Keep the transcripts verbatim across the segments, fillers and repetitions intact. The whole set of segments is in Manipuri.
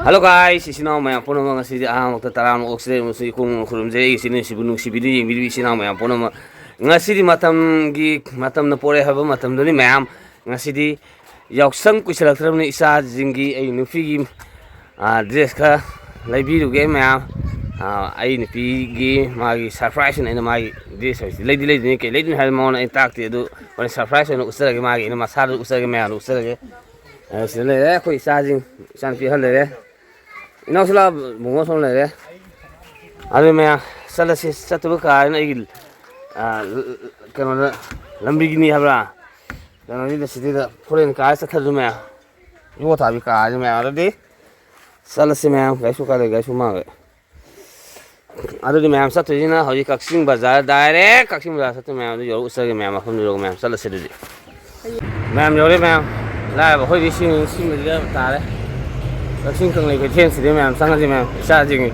Hello guys, ꯏꯆꯤꯟ ꯏꯅꯥꯎ ꯃꯌꯥꯝ ꯄꯨꯝꯅꯃꯛ, ꯉꯁꯤꯗꯤ ꯑꯍꯥꯟꯕꯃꯛꯇ ꯇꯔꯥꯃꯨꯛ ꯑꯣꯛꯆꯔꯤ ꯑꯃꯁꯨꯡ ꯏꯈꯣꯡ ꯈꯨꯔꯨꯝꯖꯔꯤ꯫ ꯏꯆꯤꯟ ꯏꯅꯥꯎꯁꯤꯕꯨ ꯅꯨꯡꯁꯤꯕꯤꯗꯨꯅ ꯌꯦꯡꯕꯤꯔꯤꯕ ꯏꯆꯤꯟ ꯏꯅꯥꯎ ꯃꯌꯥꯝ ꯄꯨꯝꯅꯃꯛ, ꯉꯁꯤꯗꯤ ꯃꯇꯝꯒꯤ, ꯃꯇꯝꯅ ꯄꯣꯔꯛꯑꯦ ꯍꯥꯏꯕ ꯃꯇꯝꯗꯨꯅꯤ ꯃꯌꯥꯝ꯫ ꯉꯁꯤꯗꯤ ꯌꯥꯎꯁꯪ ꯀꯨꯏꯁꯜꯂꯛꯇ꯭ꯔꯕꯅꯤ, ꯏꯆꯥꯁꯤꯡꯒꯤ, ꯑꯩ ꯅꯨꯄꯤꯒꯤ, ꯑꯥ, dress ꯈꯔ ꯂꯩꯕꯤꯔꯨꯒꯦ ꯃꯌꯥꯝ꯫ ꯑꯥ, ꯑꯩ ꯅꯨꯄꯤꯒꯤ ꯃꯥꯒꯤ surprise ꯑꯣꯏꯅ ꯑꯩꯅ ꯃꯥꯒꯤ dress ꯍꯥꯏꯁꯤꯗꯤ ꯂꯩꯗꯤ ꯂꯩꯗꯣꯏꯅꯤ, ꯀꯩ ꯂꯩꯗꯣꯏꯅꯣ ꯍꯥꯏꯕ ꯃꯉꯣꯟꯗ ꯑꯩ ꯇꯥꯛꯇꯦ, ꯑꯗꯨ ꯍꯣꯔꯦꯟ surprise ꯑꯣꯏꯅ ꯎꯠꯆꯔꯒꯦ, ꯃꯥꯒꯤ ꯑꯩꯅ ꯃꯁꯥꯗ ꯎꯠꯆꯔꯒꯦ, ꯃꯌꯥꯝꯗ ꯎꯠꯆꯔꯒꯦ꯫ ꯑꯥ, ꯁꯤꯗ ꯂꯩꯔꯦ ꯑꯩꯈꯣꯏ ꯏꯆꯥꯁꯤꯡ, ꯏꯆꯥꯅꯨꯄꯤ ꯑꯍꯟ ꯂꯩꯔꯦ꯫ ꯏꯅꯥꯎꯁꯨ ꯂꯥꯛ, ꯕꯨꯡꯉꯣ ꯁꯣꯝ ꯂꯩꯔꯦ꯫ ꯑꯗꯨ ꯃꯌꯥꯝ ꯆꯠꯂꯁꯤ, ꯆꯠꯇꯕ ꯀꯥꯔꯅ ꯑꯩꯒꯤ, ꯑꯥ, ꯀꯩꯅꯣꯗ, ꯂꯝꯕꯤꯒꯤꯅꯤ ꯍꯥꯏꯕ꯭ꯔꯥ? ꯀꯩꯅꯣꯒꯤꯗ, ꯁꯤꯇꯤꯗ foreign ꯀꯥꯔ ꯆꯠꯊꯔꯁꯨ ꯃꯌꯥꯝ꯫ ꯏꯕꯣ ꯊꯥꯕꯤ ꯀꯥꯔꯁꯤ ꯃꯌꯥꯝ꯫ ꯑꯗꯨꯗꯤ ꯆꯠꯂꯁꯤ ꯃꯌꯥꯝ, ꯒꯥꯔꯤ ꯁꯨ ꯀꯥꯔꯦ, ꯒꯥꯔꯤ ꯁꯨ ꯃꯥꯡꯈ꯭ꯔꯦ꯫ ꯑꯗꯨꯗꯤ ꯃꯌꯥꯝ ꯆꯠꯇꯣꯏꯁꯤꯅ ꯍꯧꯖꯤꯛ ꯀꯛꯆꯤꯡ ꯕꯖꯥꯔ direct, ꯀꯛꯆꯤꯡ ꯕꯖꯥꯔ ꯆꯠꯇꯣꯏ ꯃꯌꯥꯝꯗꯨ ꯌꯧꯔꯛꯎ, ꯆꯠꯂꯒꯦ ꯃꯌꯥꯝ, ꯃꯐꯝꯗꯨ ꯌꯧꯔꯒ ꯃꯌꯥꯝ ꯆꯠꯂꯁꯤ ꯑꯗꯨꯗꯤ꯫ ꯃꯌꯥꯝ ꯌꯧꯔꯦ ꯃꯌꯥꯝ꯫ ꯂꯥꯏꯔꯕ ꯑꯩꯈꯣꯏꯗꯤ ꯁꯤ, ꯁꯤꯃꯗꯤ ꯇꯥꯔꯦ꯫ ꯀꯛꯆꯤꯡ ꯀꯪꯂꯩ ꯀꯩꯊꯦꯜꯁꯤꯗꯤ ꯃꯌꯥꯝ ꯆꯪꯉꯁꯤ ꯃꯌꯥꯝ꯫ ꯏꯆꯥꯁꯤꯡꯒꯤ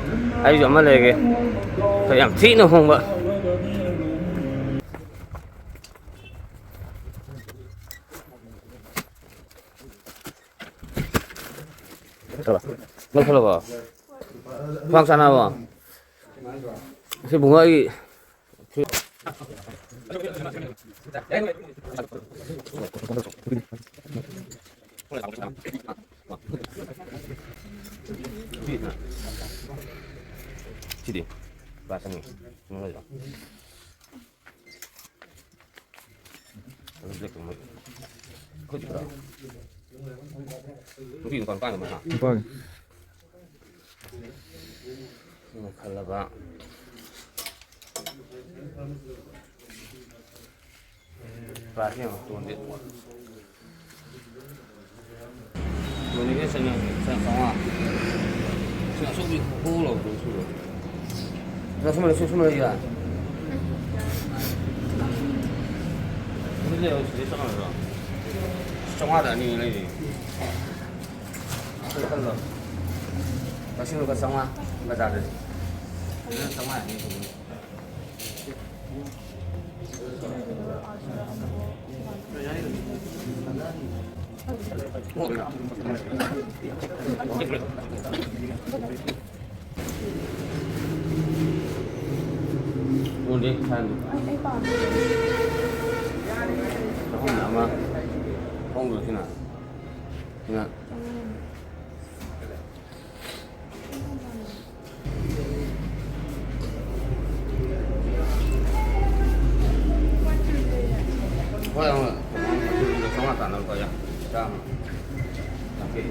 ꯑꯩꯁꯨ ꯑꯃ ꯂꯩꯔꯒꯦ꯫ ꯑꯩꯈꯣꯏ ꯌꯥꯝ ꯊꯤꯅ ꯍꯣꯡꯕ꯫ ꯂꯧꯁꯜꯂꯕꯣ? ꯈ꯭ꯋꯥꯡ ꯆꯥꯟꯅꯕꯣ? ꯁꯤ ꯕꯨꯡꯉꯣ ꯑꯩꯒꯤ ꯁꯤꯗꯤ ꯂꯨꯄꯥ ꯆꯅꯤ꯫ ꯅꯨꯄꯤ ꯅꯨꯄꯥ ꯅꯨꯄꯥ ꯑꯃ ꯍꯥ? ꯅꯨꯄꯥꯒꯤ꯫ ꯁꯤꯅ ꯈꯜꯂꯕ꯫ ꯄ꯭ꯔꯥꯏꯁ ꯌꯦꯡꯉꯣ, ꯇꯣꯟꯗꯤ꯫ ꯇꯣꯟꯗꯤ ꯆꯅꯤ, ꯆꯥꯝꯃꯉꯥ꯫ ꯁꯤ ꯑꯆꯧꯕꯤ ꯈꯨ ꯂꯧꯗꯣꯏ ꯁꯨꯔꯣ꯫ ꯁꯨꯃꯥꯏꯅ, ꯁꯨꯃꯥꯏꯅ, ꯁꯨꯃꯥꯏꯅ ꯌꯥ꯫ ꯑꯗꯨꯗꯤ ꯁꯤꯗꯩ ꯆꯪꯉꯛꯑꯗ꯭ꯔꯣ? ꯆꯥꯝꯃꯉꯥꯗ ꯑꯅꯤ ꯂꯩꯔꯤ꯫ ꯑꯩꯈꯣꯏ ꯈꯜꯂꯣ꯫ ꯂꯤꯁꯤꯡ ꯂꯨꯄꯥ ꯆꯥꯝꯃꯉꯥ ꯕꯖꯥꯔꯗꯗꯤ꯫ ꯑꯗꯨꯅ ꯆꯥꯝꯃꯉꯥ ꯑꯅꯤ ꯇꯧꯕꯅꯤ꯫ ꯃꯣꯟꯗꯤ ꯁꯥꯏꯟꯗꯤ꯫ ꯑꯩ ꯄꯥꯝꯗꯦ꯫ ꯆꯍꯨꯝꯅ ꯑꯃ꯫ ꯍꯣꯡꯗꯣꯏꯁꯤꯅ꯫ ꯁꯤꯅ꯫ ꯍꯣꯏ, ꯍꯣꯏ꯫ ꯆꯥꯝꯃꯉꯥ ꯇꯥꯅꯕꯀꯣ, ꯌꯥ꯫ ꯆꯥꯝꯃ꯫ ꯌꯥꯡꯈꯩ꯫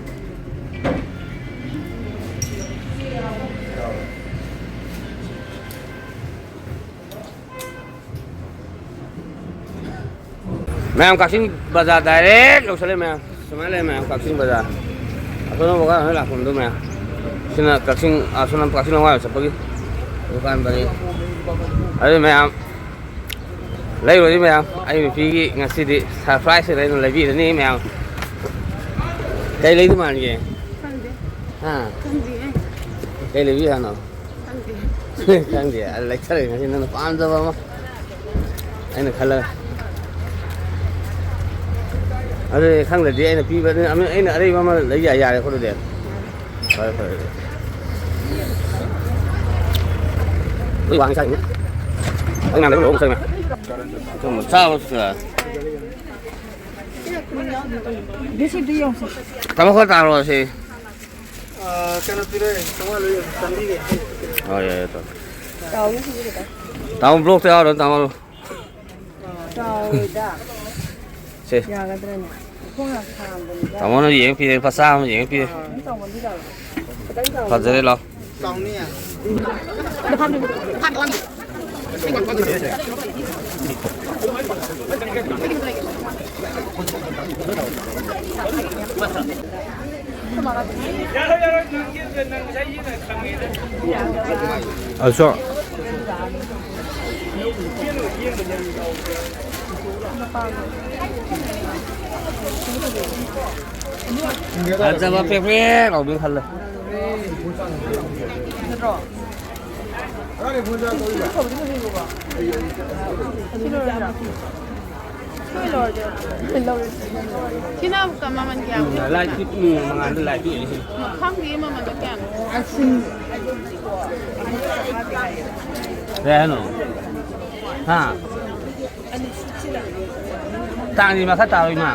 ꯃꯌꯥꯝ ꯀꯛꯆꯤꯡ ꯕꯖꯥꯔ direct ꯌꯧꯁꯜꯂꯦ ꯃꯌꯥꯝ꯫ ꯁꯨꯃꯥꯏꯅ ꯂꯩ ꯃꯌꯥꯝ ꯀꯛꯆꯤꯡ ꯕꯖꯥꯔ꯫ ꯑꯁꯣꯝ ꯕꯖꯥꯔ ꯍꯣꯏ ꯂꯥꯛꯐꯝꯗꯣ ꯃꯌꯥꯝ꯫ ꯁꯤꯅ ꯀꯛꯆꯤꯡ, ꯑꯁꯣꯝ ꯀꯛꯆꯤꯡ ꯂꯝꯈꯥꯏ ꯆꯠꯄꯒꯤ ꯗꯨꯀꯥꯟ ꯄꯔꯦꯡ꯫ ꯑꯗꯨ ꯃꯌꯥꯝ ꯂꯩꯔꯨꯔꯁꯤ ꯃꯌꯥꯝ꯫ ꯑꯩ ꯅꯨꯄꯤꯒꯤ ꯉꯁꯤꯗꯤ surprise ꯑꯣꯏꯅ ꯑꯩꯅ ꯂꯩꯕꯤꯔꯅꯤ ꯃꯌꯥꯝ꯫ ꯀꯩ ꯂꯩꯗꯧ ꯃꯥꯟꯒꯦ? ꯈꯪꯗꯦ꯫ ꯍꯥ? ꯈꯪꯗꯤꯌꯦ꯫ ꯀꯩ ꯂꯩꯕꯤꯌꯨ ꯍꯥꯏꯅꯣ? ꯈꯪꯗꯦ꯫ ꯈꯪꯗꯦ꯫ ꯑꯗꯨ ꯂꯩꯊꯔꯒꯦ ꯉꯁꯤ ꯅꯪꯅ ꯄꯥꯝꯖꯕ ꯑꯃ꯫ ꯑꯩꯅ ꯈꯜꯂꯒ꯫ ꯑꯗꯨꯗꯤ ꯈꯪꯗ꯭ꯔꯗꯤ ꯑꯩꯅ ꯄꯤꯕ, ꯑꯩꯅ ꯑꯔꯩꯕ ꯑꯃ ꯂꯩ ꯌꯥ-, ꯌꯥꯔꯦꯀꯣ ꯑꯗꯨꯗꯤ꯫ ꯐꯔꯦ, ꯐꯔꯦ ꯑꯗꯨꯗꯤ꯫ ꯑꯩ ꯋꯥꯡ ꯆꯥꯏꯅꯤ꯫ ꯑꯩ ꯉꯥꯟꯗꯕ ꯂꯣꯏꯔ ꯑꯃꯨꯛ ꯆꯪꯉꯦ꯫ ꯆꯥꯕ ꯁꯨ-꯫ ꯇꯥꯃꯣ ꯈꯔ ꯇꯥꯔꯣ ꯁꯤ꯫ ꯑꯥ, ꯀꯩꯅꯣ ꯄꯤꯔꯛꯑꯦ, ꯆꯥꯝꯃꯉꯥ ꯂꯣꯏ ꯆꯥꯝꯃꯔꯤꯒ ꯌꯥꯡꯈꯩ ꯄꯤꯔꯛꯑꯦ꯫ ꯍꯣꯏ, ꯌꯥꯏ, ꯌꯥꯏ, ꯇꯥꯃꯣ꯫ ꯇꯥꯃꯣ ꯕ꯭ꯂꯣꯛꯇ ꯌꯥꯎꯔꯣ, ꯇꯥꯃꯣ꯫ ꯆꯥꯎꯔꯣꯏꯗ꯫ ꯁꯦ꯫ ꯌꯥꯒꯗ꯭ꯔꯅꯦ? ꯈꯣꯡ ꯌꯥꯝ ꯁꯥꯡꯕꯅꯤꯗ꯫ ꯇꯥꯃꯣꯅ ꯌꯦꯡ ꯄꯤꯔꯦ, ꯂꯨꯄꯥ ꯆꯥꯝꯃ ꯌꯦꯡ ꯄꯤꯔꯦ꯫ ꯑꯥ꯫ ꯈꯤꯇꯪ ꯆꯥꯎꯕꯗꯤ ꯆꯥꯎꯔꯦ꯫ ꯈꯤꯇꯪ ꯆꯥꯎꯕꯗꯤ ꯐꯖꯔꯦ, ꯂꯥꯎ꯫ ꯆꯥꯎꯅꯤꯌꯦ꯫ ꯑꯗꯨꯁꯨ꯫ ꯐꯖꯕ ꯄꯦꯛ ꯄꯦꯛ ꯂꯥꯎꯕꯤ ꯈꯜꯂꯦ꯫ ꯁꯤꯅ ꯃꯃꯜ ꯀꯌꯥꯃꯨꯛ? ꯂꯥꯏꯠ ꯐꯤꯠ ꯃꯉꯥꯗ ꯂꯥꯏꯠ ꯐꯤꯠ ꯑꯣꯏꯔꯤꯁꯦ꯫ ꯈꯪꯗꯦ ꯃꯃꯜꯗꯣ ꯀꯌꯥꯅꯣ꯫ ꯀꯩ ꯍꯥꯏꯅꯣ? ꯍꯥ? ꯇꯥꯡꯗꯤ ꯃꯈꯥ ꯇꯥꯔꯣ ꯏꯃꯥ꯫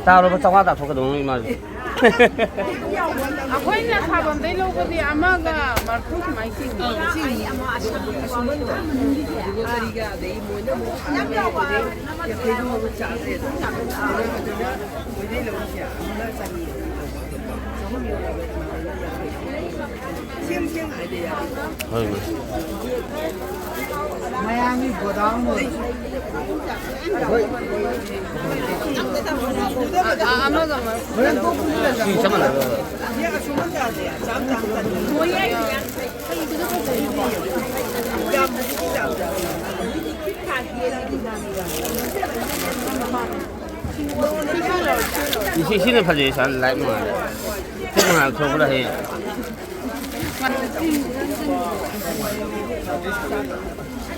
ꯇꯥꯔꯣ ꯆꯥꯝꯃꯉꯥ ꯇꯥꯊꯣꯛꯀꯗꯧꯅꯤ ꯏꯃꯥꯁꯨ꯫ ꯑꯩꯈꯣꯏꯅ ꯁꯥꯐꯝꯗꯩ ꯂꯧꯕꯗꯤ ꯑꯃꯒ ꯃꯔꯐꯨ ꯁꯨꯃꯥꯏꯅ ꯆꯤꯡꯉꯤ꯫ ꯍꯣꯏ, ꯍꯣꯏ꯫ ꯃꯌꯥꯝꯒꯤ ꯒꯣꯗꯥꯎꯟ ꯑꯣꯏ꯫ ꯑ-, ꯑ-, ꯑꯃꯒ ꯑꯃꯒ꯫ ꯁꯤ ꯆꯞ ꯃꯥꯟꯅꯕ꯭ꯔꯥ? ꯁꯤ, ꯁꯤꯅ ꯐꯖꯩ, ꯁꯥꯔ, ꯂꯥꯏꯠ ꯅꯨꯡꯉꯥꯏ꯫ ꯁꯤ ꯅꯨꯡꯉꯥꯏꯕ ꯊꯣꯛꯄ꯭ꯔꯥ ꯍꯌꯦꯡ?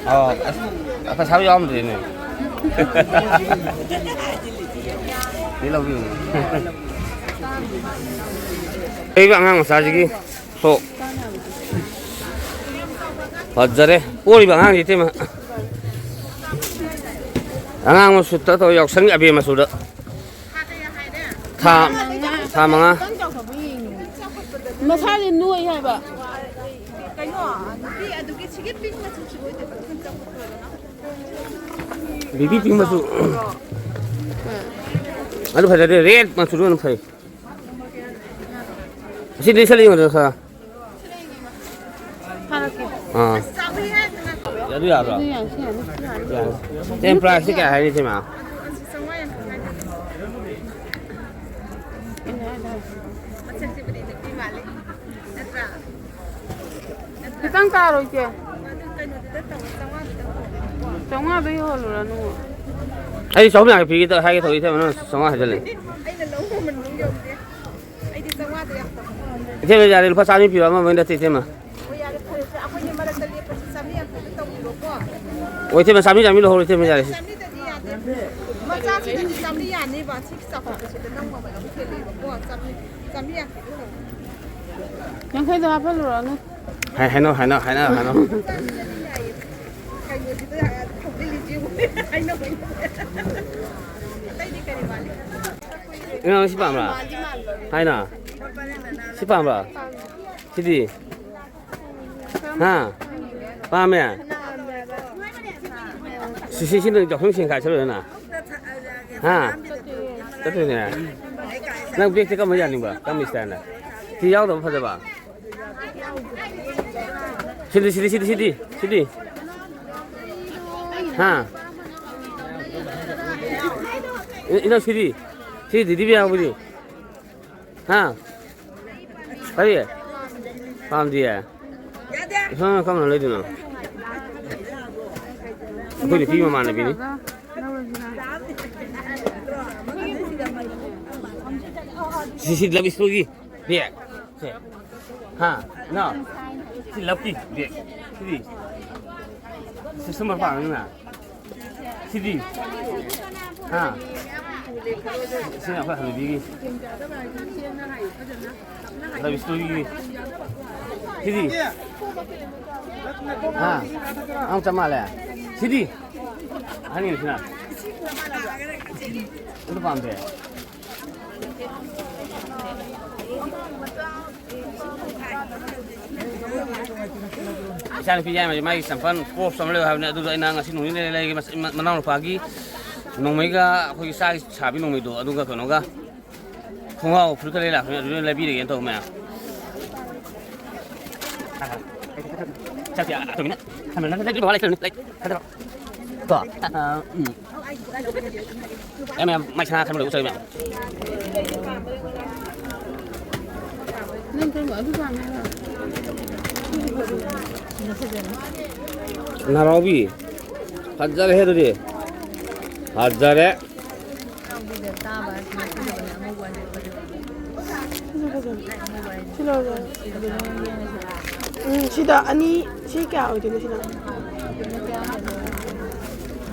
ꯑꯣ, ꯑꯁ, ꯄꯩꯁꯥ ꯌꯥꯎꯔꯝꯗ꯭ꯔꯦꯅꯦ꯫ ꯁꯤ ꯂꯧꯕꯤꯌꯨꯅꯦ꯫ ꯑꯩꯕ ꯑꯉꯥꯡ ꯃꯆꯥꯁꯤꯒꯤ ꯐ꯭ꯔꯣꯛ꯫ ꯐꯖꯔꯦ꯫ ꯄꯣꯔꯤꯕ ꯑꯉꯥꯡꯁꯤ ꯏꯇꯩꯃ꯫ ꯑꯉꯥꯡ ꯃꯆꯨꯗ ꯇꯧ, ꯌꯥꯎꯁꯪꯒꯤ ꯑꯕꯦꯔ ꯃꯆꯨꯗ꯫ ꯊꯥ, ꯊꯥ ꯃꯉꯥ꯫ ꯃꯁꯥꯁꯦ ꯅꯣꯏ ꯍꯥꯏꯕ꯫ ꯀꯩꯅꯣ, ꯅꯨꯄꯤ ꯑꯗꯨꯒꯤ ꯁꯤꯒꯤ ꯄꯤꯡ ꯃꯆꯨꯁꯤꯕꯨ ꯑꯣꯏꯗꯣꯏꯕ? ꯕꯦꯕꯤ ꯄꯤꯡ ꯃꯆꯨ꯫ ꯑꯗꯨ ꯐꯖꯗꯦ, ꯔꯦꯗ ꯃꯆꯨꯗꯨ ꯑꯗꯨꯝ ꯐꯩ꯫ ꯑꯁꯤ ꯂꯤꯠꯁꯜꯂ ꯌꯦꯡꯉꯨꯗꯅ ꯈꯔ꯫ ꯊꯥꯔꯛꯀꯦ꯫ ꯑꯥ꯫ ꯑꯗꯨ ꯌꯥꯕ꯭ꯔꯣ? ꯑꯗꯨ ꯌꯥꯏ, ꯁꯤ ꯌꯥꯅꯤ, ꯁꯤ ꯌꯥꯅꯤ꯫ ꯌꯥꯅꯤ꯫ ꯁꯤ price ꯁꯤ ꯀꯌꯥ ꯍꯥꯏꯅꯤ, ꯁꯤꯃ? ꯈꯤꯇꯪ ꯇꯥꯔꯣ, ꯏꯆꯦ꯫ ꯆꯥꯝꯃꯉꯥꯗꯣ ꯌꯣꯜꯂꯨꯔꯅꯨ꯫ ꯑꯩ ꯆꯍꯨꯝ ꯌꯥꯡꯈꯩ ꯄꯤꯒꯦ ꯇꯧ-, ꯍꯥꯏꯒꯦ ꯇꯧꯏ, ꯏꯇꯩꯃ, ꯅꯪ ꯆꯥꯝꯃꯉꯥ ꯍꯥꯏꯖꯜꯂꯦ꯫ ꯑꯩꯅ ꯂꯧ ꯃꯃꯜ ꯑꯃꯨꯛ ꯌꯧꯗꯦ꯫ ꯑꯩꯗꯤ ꯆꯥꯝꯃꯉꯥꯗ ꯌꯥꯝ ꯇꯧ꯫ ꯏꯇꯩꯃ, ꯌꯥꯔꯦ, ꯂꯨꯄꯥ ꯆꯥꯝꯃꯔꯤ ꯄꯤꯔꯣ, ꯑꯃ ꯑꯃ ꯅꯠꯇꯦ, ꯏꯇꯩꯃ꯫ ꯑꯣ, ꯌꯥꯔꯦ, ꯐꯔꯦ, ꯐꯔꯦ꯫ ꯑꯩꯈꯣꯏꯅꯤ ꯃꯔꯛꯇ ꯂꯦꯞꯄꯁꯤ ꯆꯥꯝꯃꯔꯤ ꯌꯥꯡꯈꯩꯗ ꯇꯧꯕꯤꯔꯣꯀꯣ꯫ ꯑꯣ, ꯏꯇꯩꯃ, ꯆꯥꯝꯃꯔꯤ, ꯆꯥꯝꯃꯔꯤ ꯂꯧꯍꯧꯔꯣ, ꯏꯇꯩꯃ, ꯌꯥꯔꯦ꯫ ꯆꯥꯝꯃꯔꯤꯗꯗꯤ ꯃꯆꯥꯁꯤꯗꯗꯤ ꯆꯥꯝꯃꯔꯤ ꯌꯥꯅꯤꯕ꯫ ꯁꯤ ꯆꯥꯎꯈꯠꯄꯁꯤꯗ ꯅꯪ ꯃꯃꯜ ꯑꯃꯨꯛ ꯍꯦꯜꯂꯦꯕꯀꯣ꯫ ꯆꯥꯝꯃꯔꯤ, ꯆꯥꯝꯃꯔꯤ ꯌꯥꯡꯈꯩ ꯈꯛꯇ ꯇꯧꯔꯣ꯫ ꯌꯥꯡꯈꯩꯗꯣ ꯍꯥꯞꯍꯜꯂꯨꯔꯅꯨ꯫ ꯍꯥꯏ, ꯍꯥꯏꯅꯧ, ꯍꯥꯏꯅꯧ, ꯍꯥꯏꯅꯧ, ꯍꯥꯏꯅꯧ꯫ ꯃꯆꯥꯁꯤꯗꯗꯤ ꯌꯥꯏꯌꯦ꯫ ꯀꯩꯅꯣꯁꯤꯗ ꯍꯧꯖꯤꯛ ꯂꯤꯆꯤ ꯑꯃꯨꯛ ꯍꯥꯏꯅꯧ ꯑꯣꯏꯅ꯫ ꯑꯇꯩꯗꯤ ꯀꯔꯤ ꯃꯥꯜꯂꯤ? ꯏꯅꯥꯎ, ꯁꯤ ꯄꯥꯝꯕ꯭ꯔꯥ? ꯃꯥꯜꯗꯤ ꯃꯥꯜꯂꯣ꯫ ꯍꯥꯏꯅ? ꯁꯤ ꯄꯥꯝꯕ꯭ꯔꯥ? ꯁꯤꯗꯤ? ꯍꯥ? ꯄꯥꯝꯃꯦ? ꯁꯤ, ꯁꯤ, ꯁꯤꯅ ꯌꯥꯎꯁꯪ ꯁꯦꯡꯈꯥꯏ ꯆꯠꯂꯨꯗꯅ? ꯍꯥ? ꯆꯠꯇꯣꯏꯅꯦ? ꯅꯪ ꯕꯦꯒꯁꯦ ꯀꯔꯝꯕ ꯌꯥꯅꯤꯡꯕ? ꯀꯔꯝꯕ ꯏꯁꯇꯥꯏꯜꯅ? ꯁꯤ ꯌꯥꯎꯗꯕ ꯐꯖꯕ? ꯁꯤꯗꯤ, ꯁꯤꯗꯤ, ꯁꯤꯗꯤ, ꯁꯤꯗꯤ, ꯁꯤꯗꯤ? ꯍꯥ? ꯏ-, ꯏꯅꯥꯎ, ꯁꯤꯗꯤ? ꯁꯤꯗꯤ ꯗꯤꯗꯤ ꯌꯥꯎꯕꯗꯤ? ꯍꯥ? ꯀꯔꯤ? ꯄꯥꯝꯗꯤꯌꯦ? ꯏꯁꯥꯅ ꯀꯔꯝꯕ ꯂꯩꯗꯣꯏꯅꯣ? ꯑꯩꯈꯣꯏ ꯅꯨꯄꯤ ꯃꯃꯥꯟꯅꯕꯤꯅꯤ꯫ ꯁꯤ, ꯁꯤ ꯂꯕ ꯏꯁꯇꯣꯔꯤꯒꯤ ꯕꯦꯒ꯫ ꯁꯦ꯫ ꯍꯥ? ꯏꯅꯥꯎ? ꯁꯤ ꯂꯕꯀꯤ ꯕꯦꯒ꯫ ꯁꯤꯗꯤ? ꯁꯤ ꯁꯨꯝꯕ ꯄꯥꯝꯃꯤꯅ? ꯁꯤꯗꯤ? ꯍꯥ? ꯁꯤꯅ ꯑꯩꯈꯣꯏ ꯍꯅꯨꯕꯤꯒꯤ꯫ ꯂꯕ ꯏꯁꯇꯣꯔꯤꯒꯤ꯫ ꯁꯤꯗꯤ? ꯍꯥ? ꯑꯃ ꯆꯞ ꯃꯥꯜꯂꯦ꯫ ꯁꯤꯗꯤ? ꯑꯍꯟꯒꯤꯁꯤꯅ? ꯑꯝꯇ ꯄꯥꯝꯗꯦ꯫ ꯏꯆꯥꯅꯨꯄꯤ ꯌꯥꯏꯃꯁꯦ ꯃꯥꯒꯤ ꯆꯝꯄꯜ ꯀ꯭ꯔꯣꯛꯁ ꯑꯃ ꯂꯩꯌꯨ ꯍꯥꯏꯕꯅꯦ, ꯑꯗꯨꯗꯣ ꯑꯩꯅ ꯉꯁꯤ ꯅꯣꯡ ꯅꯤꯅꯤ ꯂꯩꯔꯒꯦ꯫ ꯃꯆ-, ꯃ-, ꯃꯅꯥꯎꯅꯨꯄꯥꯒꯤ ꯅꯣꯡꯃꯩꯒ ꯑꯩꯈꯣꯏꯒꯤ ꯆꯥꯛ ꯁꯥꯕꯤ ꯅꯣꯡꯃꯩꯗꯣ ꯑꯗꯨꯒ ꯀꯩꯅꯣꯒ ꯈꯣꯡꯒ꯭ꯔꯥꯎ ꯐꯨꯔꯤꯠꯀ ꯂꯩ ꯂꯥꯛꯄꯅꯦ, ꯑꯗꯨꯗ ꯂꯩꯕꯤꯔꯒꯦꯅ ꯇꯧꯕ ꯃꯌꯥꯝ꯫ ꯆꯥꯛꯁꯦ ꯑꯇꯣꯝꯕꯤꯅ ꯊꯝꯃꯦ, ꯅꯪ ꯂꯩꯇ꯭ꯔꯗꯤ ꯕꯕꯥ ꯂꯩꯇ꯭ꯔꯅꯤ, ꯂꯩ, ꯊꯥꯗꯔꯣ꯫ ꯀꯣ? ꯑ, ꯎꯝ꯫ ꯑꯦ, ꯃꯌꯥꯝ, ꯃꯥꯏ ꯁꯅꯥ ꯈꯟꯕ ꯂꯣꯏ ꯎꯠꯆꯔꯦ, ꯃꯌꯥꯝ꯫ ꯅꯪ ꯀꯔꯝꯕ ꯑꯗꯨ ꯄꯥꯝꯃꯦ ꯍꯥꯏꯔꯣ? ꯅꯥꯔꯥꯎꯕꯤ, ꯐꯖꯔꯦꯍꯦ ꯑꯗꯨꯗꯤ꯫ ꯐꯖꯔꯦ꯫ ꯁꯤꯅ ꯐꯖꯕ꯫ ꯁꯤꯅ ꯐꯖꯕ꯫ ꯎꯝ, ꯁꯤꯗ ꯑꯅꯤ, ꯁꯤ ꯀꯌꯥ ꯑꯣꯏꯗꯣꯏꯅꯣ ꯁꯤꯅ?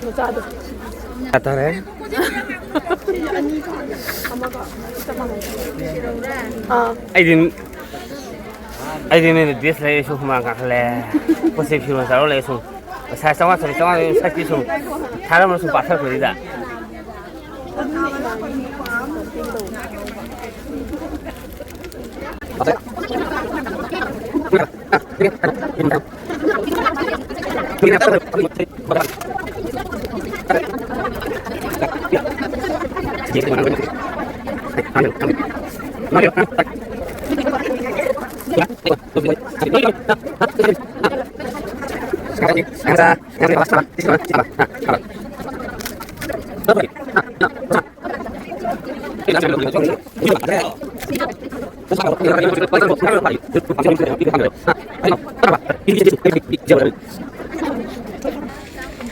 ꯃꯆꯥꯗꯣ꯫ ꯇꯥꯔꯦ꯫ ꯑꯥ꯫ ꯑꯩꯗꯤ, ꯑꯩꯗꯤ ꯅꯣꯏꯅ ꯗ꯭ꯔꯦꯁ ꯂꯩꯔꯁꯨ ꯍꯨꯃꯥꯡ ꯀꯥꯡꯈꯠꯂꯦ꯫ ꯄꯣꯠ ꯆꯩ ꯐꯤꯔꯣꯜ ꯆꯥꯔꯣ ꯂꯩꯔꯁꯨ ꯄꯩꯁꯥ ꯆꯥꯝꯃꯉꯥ ꯆꯥꯇ꯭ꯔꯨꯛ ꯆꯥꯝꯃꯉꯥ ꯁꯛꯇꯤ ꯁꯨꯝ ꯊꯥꯔꯝꯃ ꯁꯨꯝ ꯄꯥꯊꯔꯛꯄꯁꯤꯗ꯫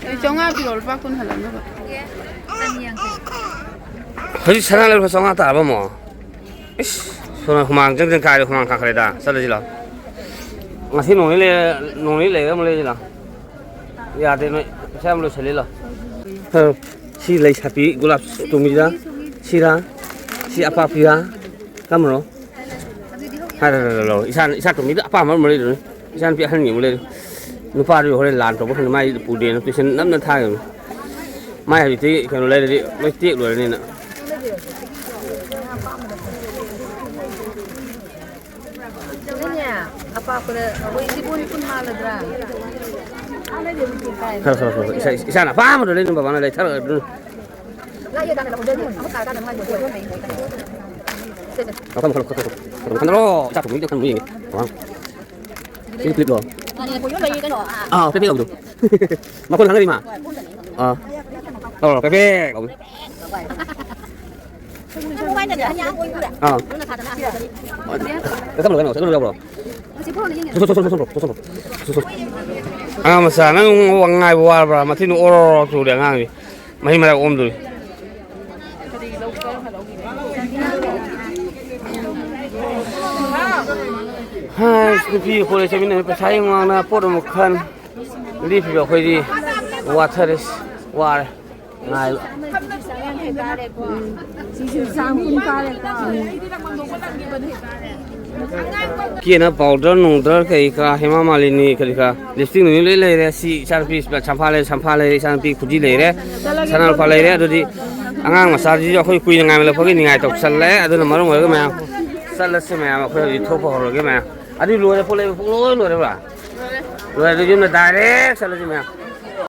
ꯑꯩ ꯆꯥꯝꯃꯉꯥ ꯄꯤꯔꯛꯑꯣ, ꯂꯨꯄꯥ ꯀꯨꯟ ꯍꯜꯂꯛꯅꯕ꯫ ꯍꯧꯖꯤꯛ ꯁꯅꯥ ꯂꯩꯔꯨ ꯆꯥꯝꯃꯉꯥ ꯇꯥꯔꯕ ꯑꯃꯨꯛ? ꯏꯁ! ꯁꯣꯝꯗ ꯍꯨꯃꯥꯡ ꯆꯪ ꯆꯪ ꯀꯥꯏꯔꯦ, ꯍꯨꯃꯥꯡ ꯀꯥꯡꯈꯠꯂꯦꯗ꯫ ꯆꯠꯂꯁꯤ ꯂꯥꯎ꯫ ꯉꯁꯤ ꯅꯣꯡꯅꯤ ꯂꯩꯔ, ꯅꯣꯡꯅꯤ ꯂꯩꯔ ꯑꯃꯨꯛ ꯂꯩꯁꯤ ꯂꯥꯎ꯫ ꯌꯥꯗꯦ ꯅꯣꯏ, ꯄꯩꯁꯥ ꯌꯥꯝ ꯂꯣꯏꯁꯤꯜꯂꯤ ꯂꯥꯎ꯫ ꯍꯥ, ꯁꯤ ꯂꯩꯁꯥꯕꯤ ꯒꯨꯂꯥꯞ ꯇꯣꯝꯕꯤꯗ, ꯁꯤꯔꯥ, ꯁꯤ ꯑꯄꯥꯛꯄꯤꯔꯥ, ꯀꯔꯝꯕꯅꯣ? ꯍꯥꯏꯔ ꯂꯧꯔꯣ꯫ ꯏꯁꯥ, ꯏꯁꯥ ꯇꯣꯝꯕꯤꯗ ꯑꯄꯥꯝꯕ ꯑꯃ ꯂꯩꯔꯨꯅꯤ꯫ ꯏꯆꯥꯅꯨꯄꯤ ꯑꯍꯟꯒꯤ ꯑꯃꯨꯛ ꯂꯩꯔꯨ꯫ ꯅꯨꯄꯥꯗꯨ ꯍꯣꯔꯦꯟ ꯂꯥꯟ ꯇꯧꯕ ꯈꯪꯗꯦ, ꯃꯥꯏ ꯄꯨꯗꯦꯅ ꯇꯨꯏꯁꯟ ꯅꯝꯅ ꯊꯥꯈꯤꯕꯅꯤ꯫ ꯃꯥꯏ ꯍꯧꯖꯤꯛꯇꯤ ꯀꯩꯅꯣ ꯂꯩꯔꯗꯤ ꯂꯣꯏ ꯇꯦꯛ ꯂꯣꯏꯔꯅꯤꯅ꯫ ꯅꯣꯏꯅꯦ, ꯑꯄꯥꯛꯄꯗ ꯑꯩꯈꯣꯏ ꯂꯤꯕꯣꯟ ꯀꯨꯟ ꯃꯥꯜꯂꯗ꯭ꯔꯥ? ꯈꯔ, ꯈꯔ, ꯈꯔ, ꯏꯁꯥ-, ꯏꯁꯥꯅ ꯑꯄꯥꯝꯕꯗꯣ ꯂꯩꯅ ꯕꯕꯥꯅ ꯂꯩꯊꯔꯛꯑꯗꯨꯅ꯫ ꯃꯈꯜ, ꯃꯈꯜ, ꯃꯈꯜ, ꯃꯈꯜ, ꯃꯈꯜ, ꯃꯈꯜ, ꯃꯈꯜ, ꯃꯈꯜ, ꯃꯈꯜ, ꯃꯈꯜ, ꯃꯈꯜ, ꯃꯈꯜ, ꯃꯈꯜ, ꯁꯤ ꯀ꯭ꯂꯤꯞꯂꯣ? ꯑꯥ, ꯄꯦꯄꯦ ꯌꯥꯎꯕꯗꯣ꯫ ꯃꯈꯣꯟ ꯈꯪꯒꯅꯤ ꯃꯥ꯫ ꯑꯥ꯫ ꯂꯧꯔꯣ, ꯄꯦꯄꯦ ꯀꯧꯕꯅꯤ꯫ ꯑꯥ꯫ ꯀꯩꯅꯣ, ꯀꯩꯅꯣ, ꯀꯩꯅꯣ ꯌꯥꯎꯕ꯭ꯔꯣ? ꯁꯣ, ꯁꯣ, ꯁꯣ, ꯁꯣ, ꯁꯣ, ꯁꯣ, ꯁꯣ, ꯁꯣ꯫ ꯑꯉꯥꯡ ꯃꯆꯥ, ꯅꯪ ꯉꯥꯏꯕ ꯋꯥꯔꯕ꯭ꯔꯥ? ꯃꯊꯤꯅ ꯑꯣꯔꯣ ꯑꯣꯔꯣ ꯆꯨꯔꯦ ꯑꯉꯥꯡꯁꯦ꯫ ꯃꯍꯤ ꯃꯔꯥꯡ ꯑꯣꯝꯗꯣꯔꯤ꯫ ꯍꯥꯏ, ꯅꯨꯄꯤ ꯑꯩꯈꯣꯏ ꯆꯠꯃꯤꯟꯅꯔꯦ, ꯄꯩꯁꯥꯒꯤ ꯃꯃꯥꯡꯗ ꯄꯣꯠ ꯑꯃꯨꯛ ꯈꯟ, ꯂꯦꯞꯄꯤꯕ ꯑꯩꯈꯣꯏꯗꯤ ꯋꯥꯊꯔꯦ, ꯋꯥꯔꯦ꯫ ꯀꯦꯅ ꯄꯥꯎꯗꯔ ꯅꯨꯡꯗꯔ ꯀꯩ ꯀꯔꯥ, ꯍꯦꯃꯥ ꯃꯥꯂꯤꯅꯤ ꯀꯔꯤ ꯀꯔꯥ, ꯂꯤꯞꯁꯇꯤꯛ ꯅꯨꯡꯗꯤꯛ ꯂꯣꯏ ꯂꯩꯔꯦ꯫ ꯁꯤ ꯏꯆꯥꯅꯨꯄꯤ ꯁꯝꯐꯥ ꯂꯩꯔꯦ, ꯁꯝꯐꯥ ꯂꯩꯔꯦ, ꯏꯆꯥꯅꯨꯄꯤ ꯈꯨꯖꯤ ꯂꯩꯔꯦ, ꯁꯅꯥ ꯂꯨꯄꯥ ꯂꯩꯔꯦ꯫ ꯑꯗꯨꯗꯤ ꯑꯉꯥꯡ ꯃꯆꯥꯁꯤꯁꯨ ꯑꯩꯈꯣꯏ ꯀꯨꯏꯅ ꯉꯥꯏꯃꯜꯂꯛꯄꯒꯤ ꯅꯤꯡꯉꯥꯏ ꯇꯧꯁꯜꯂꯦ꯫ ꯑꯗꯨꯅ ꯃꯔꯝ ꯑꯣꯏꯔꯒ ꯃꯌꯥꯝ ꯆꯠꯂꯁꯤ꯫ ꯃꯌꯥꯝ ꯑꯩꯈꯣꯏ ꯍꯧꯖꯤꯛ ꯊꯣꯛꯄ ꯍꯧꯔꯒꯦ꯫ ꯃꯌꯥꯝ ꯑꯗꯨ ꯂꯣꯏꯔꯦ, ꯄꯣꯠ ꯂꯩꯕ ꯄꯨꯡꯂꯣꯏ ꯂꯣꯏꯔꯕ꯭ꯔꯥ? ꯂꯣꯏꯔꯦ꯫ ꯑꯗꯨ ꯌꯨꯝꯗ ꯗꯥꯏꯔꯦꯛ ꯆꯠꯂꯁꯤ ꯃꯌꯥꯝ꯫